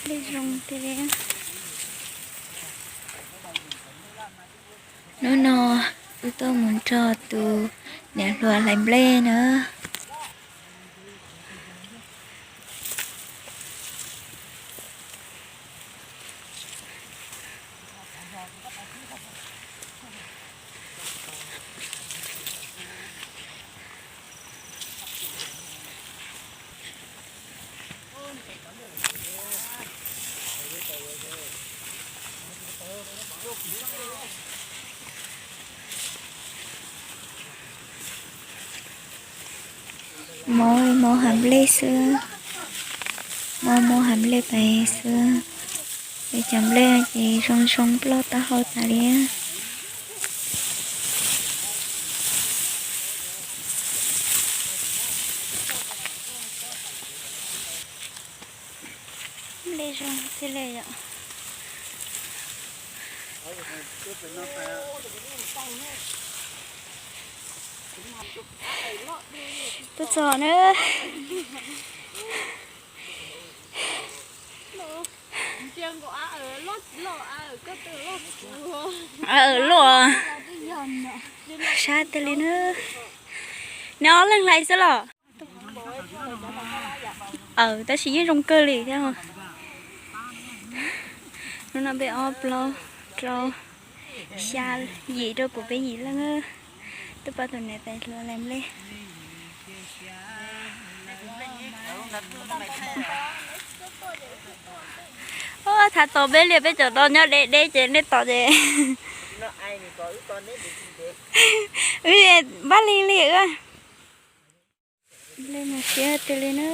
Nplej zoo tiag li. Hnub no wb tuaj mus nrog tus niam hluas hlais nplej na. Mov, mov hav nplej xwb. Mov, mov hav nplej pais xwb. Es cov nplej ces zoo zoo ploj taub hau tas li. Nplej zoo tiag li yom. Tuaj txog na. Aw, luaj. Sab tiag li na. Neb ob leeg hlais xwb los? Aw, tab sis yeej zoo kawg li thiab. Hnub no peb ob plaub rau xya yim rau kuv peb yim leej. Tuaj pab tus niam tais hluas hlais nplej. Ua, thav tom peb liag peb cov no nyob deb deb ces nej tom ces. Wb npaj li li. Nplej mas siab tiag li na.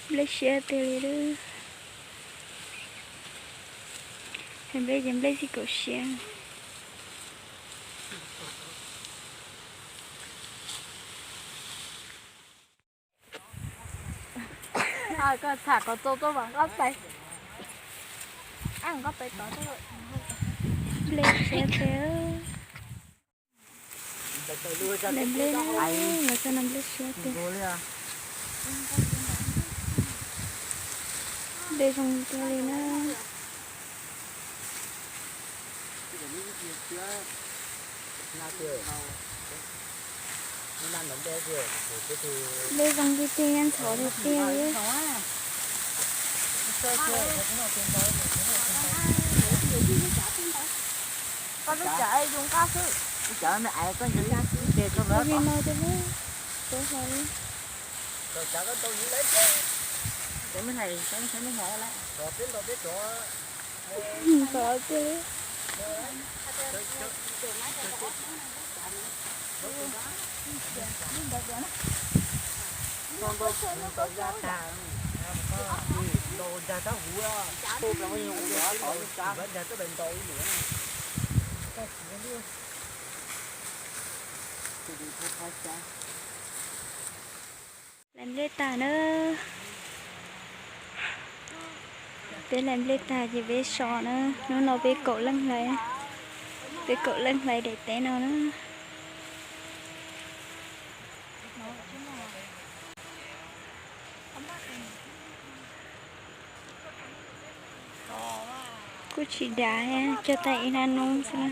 Nplej siab tiag li. Nplej ces nplej txij kaum siab. Koj tham kom txaus koj mam nqa pais. Nplej siab tiag. Nplej, nplej, lawv cov no nplej siab tiag. Nplej zoo tiag li na. Nplej zoo tiag tiag, ntxhov tiag tiag li. Koj lub cav zoo nqab xwb. Koj li no tiag, tuav hlo li. Ntxhov tiag li. Hlais nplej tag na. Peb hlais nplej tag ces peb so na. Hnub no peb kaum leej hlais, peb kaum leej hlais daim teb no na. Kuj tsis dav, cog tag ib hnab noob xwb na.